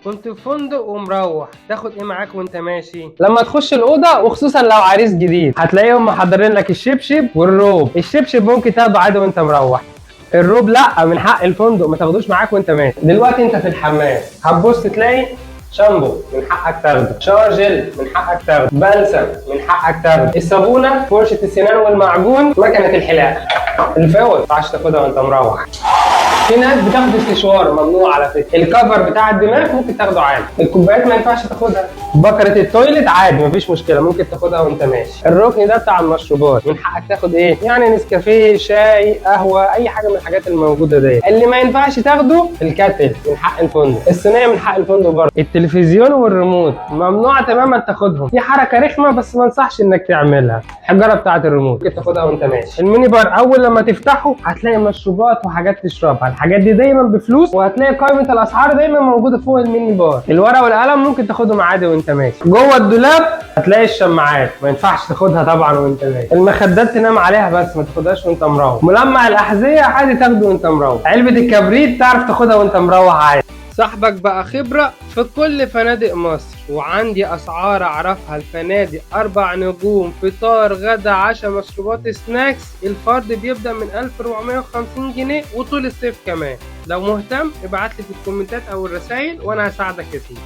كنت في فندق ومروح، تاخد ايه معاك وانت ماشي؟ لما تخش الاوضة وخصوصا لو عريس جديد هتلاقيهم محضرين لك الشبشب والروب. الشبشب ممكن تاخده عادي وانت مروح، الروب لا، من حق الفندق ما تاخدوش معاك وانت ماشي. دلوقتي انت في الحمام هتبص تلاقي شامبو من حقك تاخده، shower gel من حقك تاخده، بلسم من حقك تاخده، الصابونه، فرشه السنان والمعجون، مكنه الحلاقه. الفوط ما ينفعش تاخدها وانت مروح. في ناس بتاخد استشوار، ممنوع على فكرة. ال cover بتاع الدماغ ممكن تاخده عادي. الكوبايات ما ينفعش تاخدها. بكره ال toilet عادي مفيش مشكله، ممكن تاخدها وانت ماشي. الركن ده بتاع المشروبات، من حقك تاخد ايه؟ يعني نسكافيه، شاي، قهوه، اي حاجة من الحاجات الموجودة دي. اللي ما ينفعش تاخده ال kettle من حق الفندق، الصينية من حق الفندق برضه. التلفزيون والريموت ممنوع تماما تاخدهم. في حركة رخمة بس ما انصحش انك تعملها. الحجارة بتاعه الريموت ممكن تاخدها وانت ماشي. ال mini bar اول لما تفتحه هتلاقي مشروبات وحاجات تشربها، الحاجات دي دايما بفلوس، وهتلاقي قائمة الاسعار دايما موجودة فوق ال mini bar. الورقة والقلم ممكن تاخدهم عادي وانت ماشي. جوه الدولاب هتلاقي الشماعات، ما ينفعش تاخدها طبعا وانت ماشي. المخدات تنام عليها بس ما تاخدهاش وانت مروح. ملمع الاحذية عادي تاخده وانت مروح. علبة الكبريت تعرف تاخدها وانت مروح عادي. صاحبك بقى خبرة في كل فنادق مصر، وعندي أسعار أعرفها. الفنادق 4 نجوم، فطار غدا عشاء مشروبات snacks، الفرد بيبدأ من 1450 جنيه وطول الصيف كمان. لو مهتم ابعتلي في الكومنتات أو الرسائل وأنا هساعدك يا سيدي.